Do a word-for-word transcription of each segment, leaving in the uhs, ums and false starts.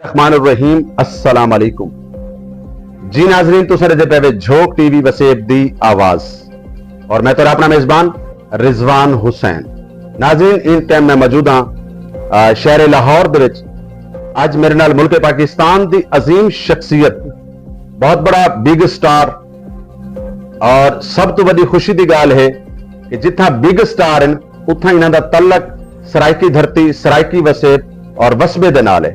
الرحمن الرحیم۔ السلام علیکم۔ جی ناظرین، تساں ݙیہدے پئے وے جھوک ٹی وی وسیب دی آواز، اور میں تہاݙا اپݨا میزبان رضوان حسین۔ ناظرین، ایں ٹائم میں موجود ہاں، آ، شہر لاہور دے وچ۔ اڄ میݙے نال ملک پاکستان دی عظیم شخصیت، بہت بڑا بگ اسٹار، اور سب توں وݙی خوشی دی ڳالھ ہے کہ جتھاں بگ اسٹار ہن، اتھاں انہاں دا تعلق سرائیکی دھرتی، سرائیکی وسیب اور وسبے دے نال ہے۔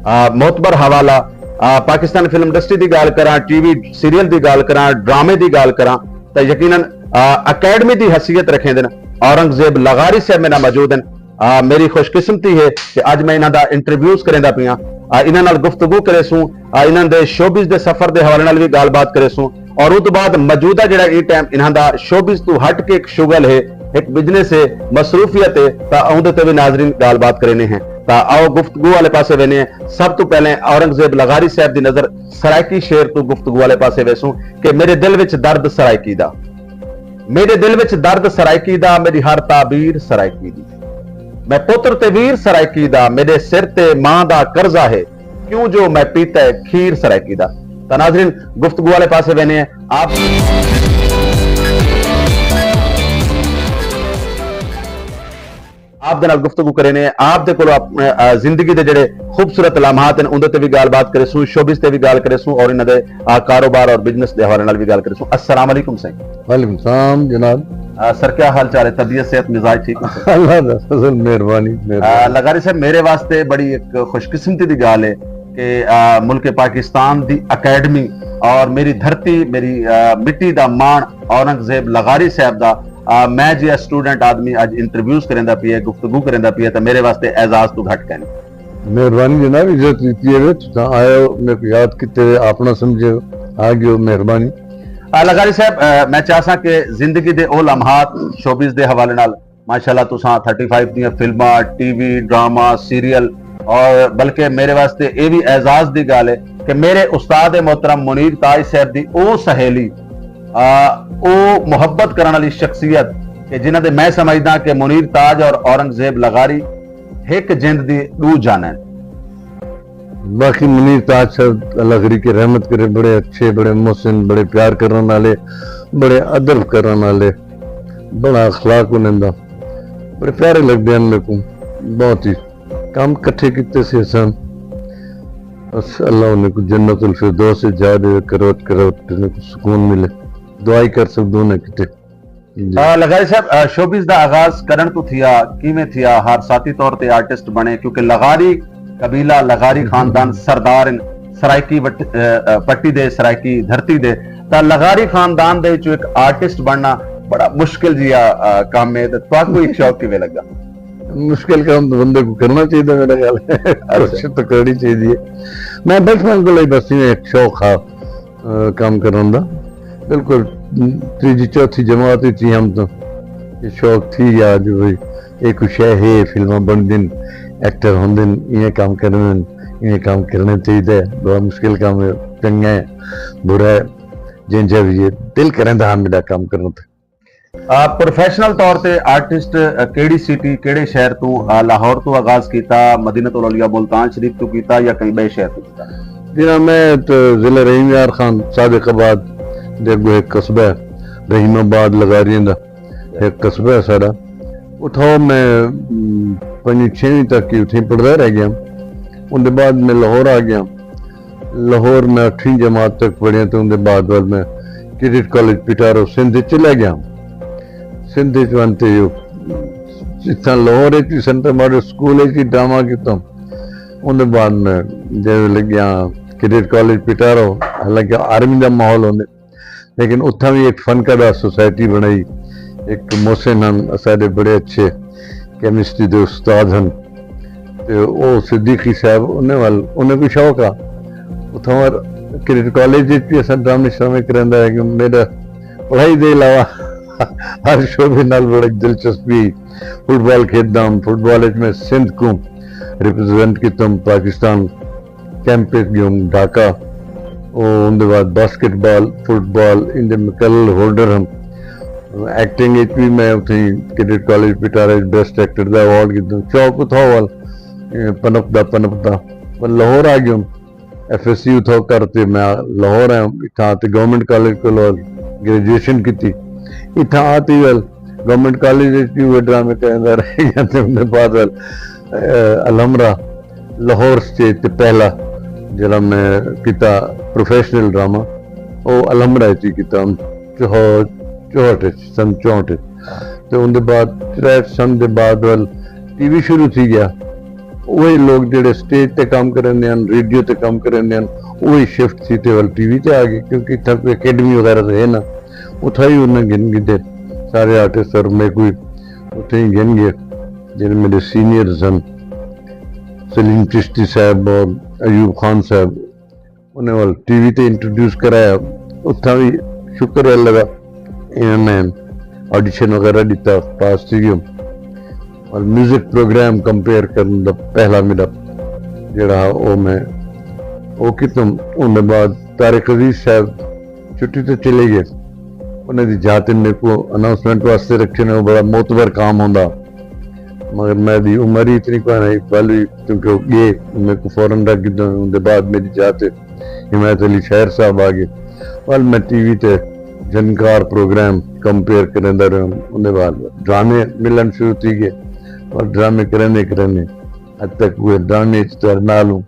آ، معتبر حوالہ، آ، پاکستان فلم انڈسٹری دی ڳالھ کراں، ٹی وی سیریل دی ڳالھ کراں، ڈرامے دی ڳالھ کراں، تاں یقیناً، آ، اکیڈمی دی حیثیت رکھیندن اورنگزیب لغاری صاحب میݙے نال موجود ہن۔ آ، میݙی خوش قسمتی ہے کہ اڄ میں انہاں دا انٹرویوز کریندا پیاں۔ آ، انہاں نال گفتگو کریسوں، آ، انہاں دے شوبز دے سفر دے حوالے نال وی ڳالھ بات کریسوں، اور اوں توں بعد موجودہ جڑا ایں ٹائم انہاں دا شوبز توں ہٹ کے ہک شغل ہے، ہک بزنس ہے، مصروفیت ہے، تاں اوندے تے وی ناظرین ڳالھ بات کرینے ہیں۔ تاں آؤ گفتگو والے پاسے وینے ہیں۔ سب توں پہلے اورنگزیب لغاری صاحب دی نظر سرائیکی شعر توں گفتگو والے پاسے ویسوں کہ میݙے دل وچ درد سرائیکی دا، میݙے دل وچ درد سرائیکی دا، میݙی ہر تعبیر سرائیکی دی۔ میں پتر تے ویر سرائیکی دا، میݙے سر تے ماں دا قرضہ ہے، کیوں جو میں پیتا ہے کھیر سرائیکی دا۔ تاں ناظرین، گفتگو والے پاسے وینے ہیں۔ آپ آپ دے نال گفتگو کرینے ہیں، آپ دے کولوں اپݨے، آ، زندگی دے جڑے خوبصورت لمحات ہیں، اوندے تے وی ڳالھ بات کریسوں، شوبز تے وی ڳالھ کریسوں، اور انہاں دے، آ، کاروبار اور بزنس دے حوالے نال وی ڳالھ کریسوں۔ السلام علیکم سائیں۔ وعلیکم السلام جناب۔ آ، سر، کیا حال چال ہے؟ طبیعت، صحت، مزاج ٹھیک ہے سر؟ اللہ دا فضل، مہربانی، آ، مہربانی۔ لغاری صاحب، میرے واسطے بڑی ایک خوش قسمتی دی ڳالھ ہے کہ، آ، ملک پاکستان دی اکیڈمی اور میری دھرتی، میری، آ، مٹی دا ماݨ اورنگزیب لغاری صاحب دا، آ، میں جیہا اسٹوڈنٹ آدمی اڄ انٹرویوز کریندا پیا ہے، گفتگو کریندا پیا ہے، تاں میرے واسطے اعزاز توں گھٹ کائنی۔ مہربانی جناب، عزت ݙتی ہے، تساں آئے ہو، میکوں یاد کیتے ہوئے، اپݨا سمجھے ہو، آ ڳیو، مہربانی۔ آ، لغاری صاحب، آ، میں چاہساں کہ زندگی دے او لمحات، شوبز دے حوالے نال، ماشاءاللہ تساں تھرٹی فائیو دیاں فلماں، ٹی وی، ڈرامہ، سیریل، اور بلکہ میرے واسطے اے وی اعزاز دی ڳالھ ہے کہ میرے استاد محترم منیر تاج صاحب دی او سہیلی، آ، او محبت کرݨ والی شخصیت کہ جنہاں دے میں سمجھداں کہ منیر تاج اور اورنگزیب لغاری ہک جند دی ݙو جاناں ہن۔ باقی منیر تاج صاحب، اللہ غریق رحمت کرے، بڑے اچھے، بڑے محسن، بڑے پیار کرݨ والے، بڑے ادب کرݨ والے، بڑا اخلاق انہاں دا، بڑے پیارے لڳدے ہن میکوں، بہت ہی۔ کم کٹھے کیتے سی اساں۔ بس اللہ انہاں کوں جنت الفردوس وچ جا ݙے، کروٹ کروٹ انہاں کوں سکون ملے۔ دعا ہی کر سڳدوں انہاں کیتے۔ جی۔ آ، لغاری صاحب، آ، شوبز دا آغاز کݙݨ توں تھیا، کیویں تھیا، حادثاتی طور تے آرٹسٹ بݨے؟ کیونکہ لغاری قبیلہ، لغاری خاندان سردار ہن سرائیکی وٹ-، آ، آ، پٹی دے، سرائیکی دھرتی دے، تاں لغاری خاندان دے وچوں ہک آرٹسٹ بݨنا بڑا مشکل جیہا، آ، کم ہے، تے تہاکوں ہک شوق کیویں لڳا؟ مشکل کم تاں بندے کوں کرݨا چاہیدا، میرا خیال ہے۔ اچھا۔ کوشش تاں کرݨی چاہیدی ہے۔ میں بچپن کولوں ہی بس ایویں ہک شوق ہا، آ، کم کرݨ دا۔ بالکل، تریجھی چوتھی جماعت وچ ہی ہم تاں اے شوق تھی ڳیا جو بھئی اے کوئی شے ہے، فلماں بݨدن، ایکٹر ہوندن، ایویں کم کرݨے، ایویں کم کرݨے چاہیدے۔ بڑا مشکل کم ہے، چنڳا ہے، برا ہے، جینجھا وی ہے، دل کریندا ہا میݙا کم کرݨ تے۔ آ، پروفیشنل طور تے آرٹسٹ، آ، کیڑھی سٹی، کیڑھے شہر توں، آ، لاہور توں آغاز کیتا، مدینۃ الاولیاء ملتان شریف توں کیتا یا کہیں ٻئے شہر توں کیتا؟ جی ہاں، میں تے ضلع رحیم یار خان، صادق آباد دے اڳوں ہک قصبہ ہے، رحیم آباد لغاریاں دا ہک قصبہ ہے ساݙا۔ اتھاؤ میں، م، پنجویں چھیویں تک ہی اتھیں پڑھدا رہ ڳیا۔ اوندے بعد میں لاہور آ ڳیا۔ لاہور میں اٹھویں جماعت تک پڑھیا تے اوندے بعد ول میں کیڈٹ کالج پٹارو سندھ اچ چلے ڳیا۔ سندھ اچ ونڄ تے اتھاں لاہور اچ وی سینٹرل ماڈل سکول اچ وی ڈرامہ کیتا۔ اوندے بعد میں جیویں لڳیا کیڈٹ کالج پٹارو، حالانکہ آرمی دا ماحول ہوندے، لیکن اتھاں وی ہک فنکارہ سوسائٹی بݨائی، ہک محسن ہن، اساݙے بڑے اچھے کیمسٹری دے استاد ہن، تے او صدیقی صاحب، انہیں ول، انہیں کوں شوق ہا۔ اتھاں ول کیڈٹ کالج وچ وی اساں ڈرامے شرامے کریندا ہے کہ میݙا پڑھائی دے علاوہ ہر شعبے نال بڑی دلچسپی۔ فٹ بال کھیݙدا ہم، فٹ بال وچ میں سندھ کوں ریپرزینٹ کیتم، پاکستان کیمپ وچ ڳیوم ڈھاکہ۔ او اوندے بعد باسکٹ بال، فٹ بال، ایندے میں کلر ہولڈر ہم۔ ایکٹنگ وچ وی میں اتھیں کیڈٹ کالج پٹارا وچ بیسٹ ایکٹر دا ایوارڈ گھدم۔ شوق اتھاؤ ول، اے، پنپدا پنپدا پر لاہور آ ڳیوم، ایف ایس سی اتھاں کر تے میں لاہور آیوم۔ اتھاں تے گورنمنٹ کالج کولوں گریجویشن کیتی۔ اتھاں آ تے ول گورنمنٹ کالج وچ وی اوہے ڈرامے کریندا رہ ڳیاں تے اوندے بعد ول الحمرا لاہور سٹیج تے پہلا جیڑھا میں کیتا پروفیشنل ڈرامہ، او الحمرا اچ ہی کیتا، چوہٹ چوہٹ اچ، سن چوہٹ اچ۔ تے اوندے بعد تریہٹ سن دے بعد ول ٹی وی شروع تھی ڳیا۔ اوہی لوگ جیڑھے سٹیج تے کم کریندے ہن، ریڈیو تے کم کریندے ہن، اوہی شفٹ تھی تے ول ٹی وی تے آ ڳئے، کیونکہ اتھاں کوئی اکیڈمی وغیرہ تے ہے نا۔ اتھاں ہی انہاں گھن گھدے سارے آرٹسٹ، اور میکوں ہی اتھاں ہی گھن ڳئے۔ جیڑھے میݙے سینئرز ہن، سلیم چشتی صاحب اور ایوب خان صاحب، انہیں ول ٹی وی تے انٹروڈیوس کرایا۔ اتھاں وی شکر ہے اللہ دا، انہاں میں آڈیشن وغیرہ ݙتا، پاس تھی ڳیوم۔ اور میوزک پروگرام کمپیئر کرݨ دا پہلا میݙا جیڑھا او میں او کیتم۔ اوندے بعد طارق عزیز صاحب چھٹی تے چلے ڳئے، انہاں دی جاہ تے میکوں اناؤنسمنٹ واسطے رکھے نے، او بڑا معتبر کام ہوندا۔ مگر میݙی عمر ہی اتنی کوئی نہ، ول وی کیونکہ او ڳئے، میکوں فوراً رکھ گھدو۔ اوندے بعد میݙی جاہ تے حمایت علی شاعر صاحب آ ڳئے۔ ول میں ٹی وی تے جھنکار پروگرام کمپیئر کریندا رہیوم۔ اوندے بعد ڈرامے ملݨ شروع تھی ڳئے اور ڈرامے کریندے کریندے اڄ تک اوہے ڈرامے اچ تہاݙے نال ہوں۔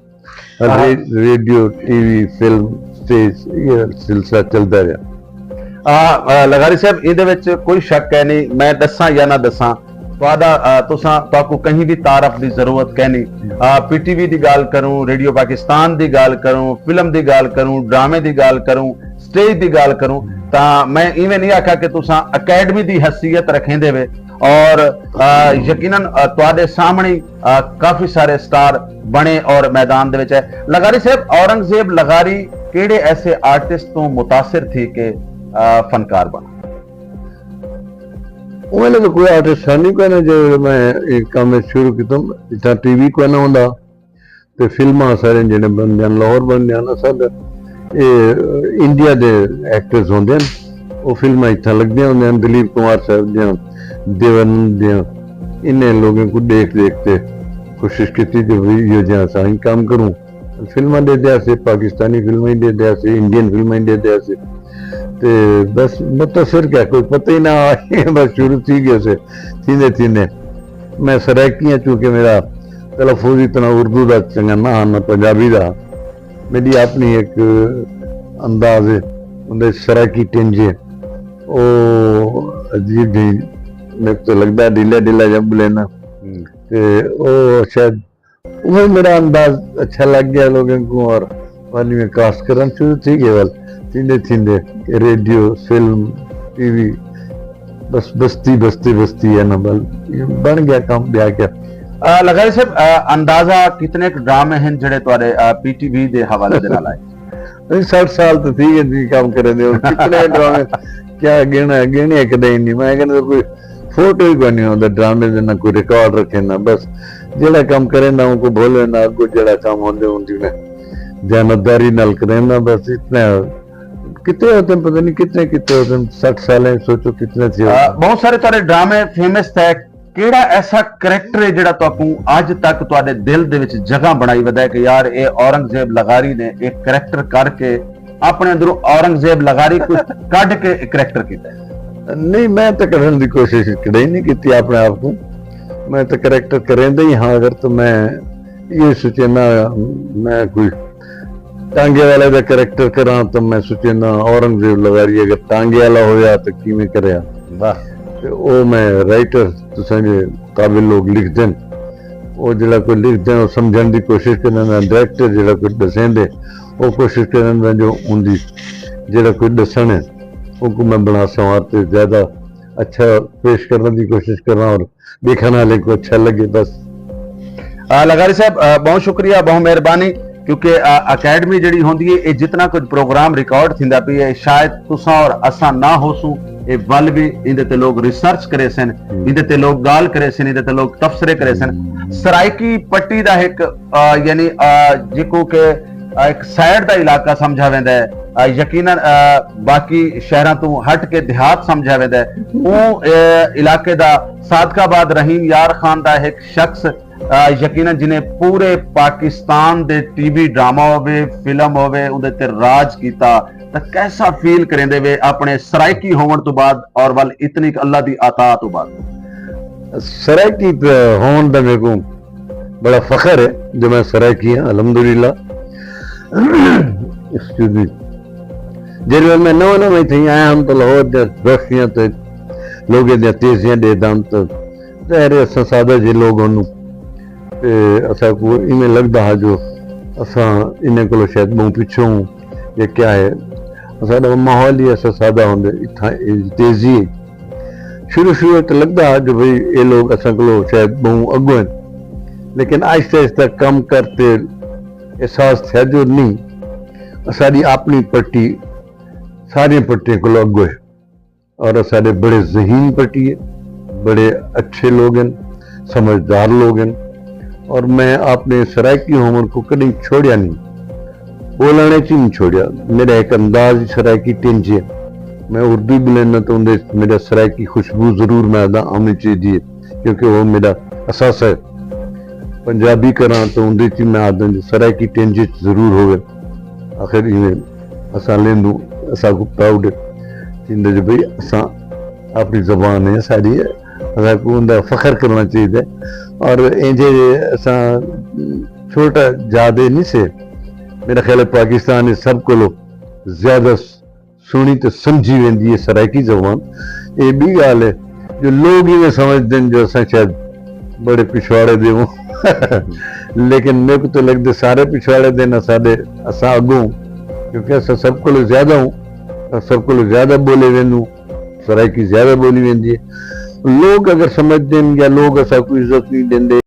رے-، radio, TV, film, stage, ایہا سلسلہ چلدا رہیا۔ آ، آ، لغاری صاحب، ایندے وچ کوئی شک ہے نہیں، میں ݙساں یا نہ ݙساں، تہاݙا، آ، تساں، تہاکوں کہیں دی تعارف دی ضرورت کینی۔ آ، پی ٹی وی دی ڳالھ کروں، ریڈیو پاکستان دی ڳالھ کروں، فلم دی ڳالھ کروں، ڈرامے دی ڳالھ کروں، سٹیج دی ڳالھ کروں، تاں میں ایویں نہیں آکھا کہ تساں اکیڈمی دی حیثیت رکھیندے وے، اور، آ، یقیناً، آ، تہاݙے سامݨے، آ، کافی سارے سٹار بݨے اور میدان دے وچ ہے۔ لغاری صاحب، اورنگزیب لغاری کیڑھے ایسے آرٹسٹ توں متاثر تھی کہ، آ، فنکار بݨا؟ اوہ ویلے تو کوئی آرٹسٹ ہے نہیں کوئی نہ، جو میں ایک کام شروع کیتا، اتنا ٹی وی کوئی نہ ہوندا۔ تے فلماں سارے جیڑھے بݨدیاں ہن، لاہور بݨدیاں ہن، اساں دے، اے، انڈیا دے ایکٹرز ہوندے ہن، او فلماں اتھاں لڳدیاں ہوندیاں ہن، دلیپ کمار صاحب دیاں، دیوانند دیاں، انہیں لوگوں کو ݙیکھ ݙیکھ تے کوشش کیتی جو بھئی ایہو جیہاں اساں ہی کم کروں۔ فلماں ݙیہدے ہاسے، پاکستانی فلماں ہی ݙیہدے ہاسے، انڈین فلماں ہی ݙیہدے ہاسے۔ تے بس متاثر کیا، کوئی پتہ ہی نہ آ، بس شروع تھی ڳئے سے، تھیندے تھیندے۔ میں سرائیکی ہاں، چونکہ میرا تلفظ اتنا اردو دا چنگا نہ ہا، نہ پنجابی دا۔ میری اپنی ایک انداز ہے، اندے سرائیکی ٹنج ہے۔ او عجیب جی، میرے تو لگدا ہے ڈھیلا ڈھیلا جب لینا۔ تے او شاید وہ میرا انداز اچھا لگ گیا لوگوں کو، اور وانی میں کاسٹ کرن شروع تھی گئے۔ ول تھیندے تھیندے ریڈیو، فلم، ٹی وی، بس بستی، بستی، بستی ہے نا، بل بن گیا کام، بیا کیا۔ آ، لغاری صاحب، آ، اندازہ کتنے ک ڈرامے ہیں جڑے تہاڈے، آ، پی ٹی وی دے حوالے دے نال آئے؟ نہیں، سٹھ سال تو تھی گئے جی کام کرے دے، اور کتنے ڈرامے کیا گننا، گننے کدے ہی نہیں۔ میں کہنا کوئی فوٹو ہی کوئی نہیں ہوندا ڈرامے دے، نہ کوئی ریکارڈ رکھے، نہ بس جڑا کام کرے نہ ان کو بھولے، نہ اگو جڑا کام ہوندے ہوندی نے دیانتداری نال کرے، نہ بس اتنا۔ کتنے ہوتے ہیں، پتہ نہیں کتنے، کتنے ہوتے ہیں، سٹھ سال ہیں، سوچو کتنے تھے ہوتے آ، ہیں۔ بہت سارے تہاڈے ڈرامے فیمس تھے، کیڑا ایسا کریکٹر ہے جڑا تہاکوں اج تک تہاڈے دل دے وچ جگہ بنائی ودا ہے کہ یار، اے اورنگزیب لغاری نے اے کریکٹر کر کے اپنے اندروں اورنگزیب لغاری کچھ کڈھ کے اے کریکٹر کیتا ہے؟ نہیں، میں تے کڈھن دی کوشش کڈے ہی نہیں کیتی اپنے آپ کو۔ میں تے کریکٹر کریندا ہی ہاں، اگر تو میں یہ سوچے نہ، میں کوئی ٹانگے والے دا کریکٹر کراں، تو میں سوچے نہ، اورنگزیب لغاری اگر ٹانگے والا ہویا تو کیویں کریا؟ واہ۔ تے او میں رائٹر، تساں جے قابل لوگ لکھدن، او جڑا کوئی لکھدن، او سمجھن دی کوشش کرن، ڈائریکٹر جڑا کوئی ڈسیندے، او کوشش کرن جو اوندی جڑا کوئی ڈسن ہے، او کو میں بنا سوار تے زیادہ اچھا پیش کرنے دی کوشش کراں اور ݙیکھݨ والے کوں اچھا لڳے، بس۔ آ، لغاری صاحب، آ، بہت شکریہ، بہت مہربانی، کیونکہ، آ، اکیڈمی جڑی ہوندی ہے، اے جتنا کچھ پروگرام ریکارڈ تھیندا پئی ہے، شاید تساں اور اساں نہ ہوسوں، اے ول وی ایندے تے لوگ ریسرچ کریسن، ہوں۔ ایندے تے لوگ ڳالھ کریسن، ایندے تے لوگ تبصرے کریسن۔ ہوں۔ سرائیکی پٹی دا ہک، آ، یعنی، آ، جیکوں کہ، آ، ہک سائیڈ دا علاقہ سمجھا ویندا ہے، آ، یقیناً، آ، باقی شہراں توں ہٹ کے دیہات سمجھا ویندا ہے۔ اوں، آ، علاقے دا صادق آباد رحیم یار خان دا ہک شخص یقیناً جنہیں پورے پاکستان دے ٹی وی ڈرامہ ہووے، فلم ہووے، اندے تے راج کیتا، تاں کیسا فیل کریندے وے اپنے سرائیکی ہوون تو بعد اور ول اتنی اللہ دی عطا تو بعد؟ سرائیکی تے ہوون دا میکوں بڑا فخر ہے جو میں سرائیکی ہاں، الحمدللہ۔ Excuse me. جیڑھے ویلے میں نواں نواں اتھے آیا ہم تو لاہور دے روشنیاں تے لوگیں دیاں تیزیاں ݙیہدم تو ظاہر ہے اساں سادہ جے لوگ ہوں تے اساں کو ایویں لگدا ہا جو اساں انہیں کولو شاید ٻہوں پچھوں ہوں یا کیا ہے۔ اساݙا ماحول ہی ایسا سادہ ہوندے، اتھاں تیزی ہے۔ شروع شروع تے لڳدا ہا جو بھئی اے لوگ اساں کولو شاید ٻہوں اڳوں ہن، لیکن آہستہ آہستہ کم کر تے احساس تھیا جو نہیں، اساݙی اپݨی پٹی ساریاں پٹیاں کولو اڳوں ہے۔ اور اساݙے بڑے ذہین پٹی ہے، بڑے اچھے لوگ ہن، سمجھدار لوگ ہن۔ اور میں اپݨے سرائیکی ہوون کو کݙیں چھوڑیا نہیں، ٻولݨ اچ ہی نہیں چھوڑیا۔ میݙا ہک انداز ہی سرائیکی ٹنج ہے۔ میں اردو ہی ٻولینداں تاں اوندے اچ میݙا سرائیکی خوشبو ضرور میں آہداں آوݨی چاہیدی ہے، کیونکہ او میݙا اثاثہ ہے۔ پنجابی کراں تاں اوندے اچ ہی میں آہداں جو سرائیکی ٹنج اچ ضرور ہووے۔ آخر ایویں اساں لیندوں، اساں کوں پراؤڈ تھیندے جو بھئی اساں اپݨی زبان ہے، ساݙی ہے، اساں کوں اوندا فخر کرݨا چاہیدا ہے۔ اور اینجھے اساں چھوٹا زیادہ نہیں سے۔ میرا خیال ہے پاکستان اچ سب کولو زیادہ سُݨی تے سمجھی ویندی ہے سرائیکی زبان۔ اے ٻی ڳالھ ہے جو لوگ ایویں سمجھدن جو اساں شاید بڑے پچھواڑے دے ہوں۔ لیکن میکوں تے لڳدے سارے پچھواڑے دے نہ، ساݙے اساں اڳوں، کیونکہ اساں سب کولو زیادہ ہوں، اساں سب کولو زیادہ ٻولے ویندوں، سرائیکی زیادہ ٻولی ویندی ہے۔ لوگ اگر سمجھدن یا لوگ اساں کوں عزت نہیں ݙیندے،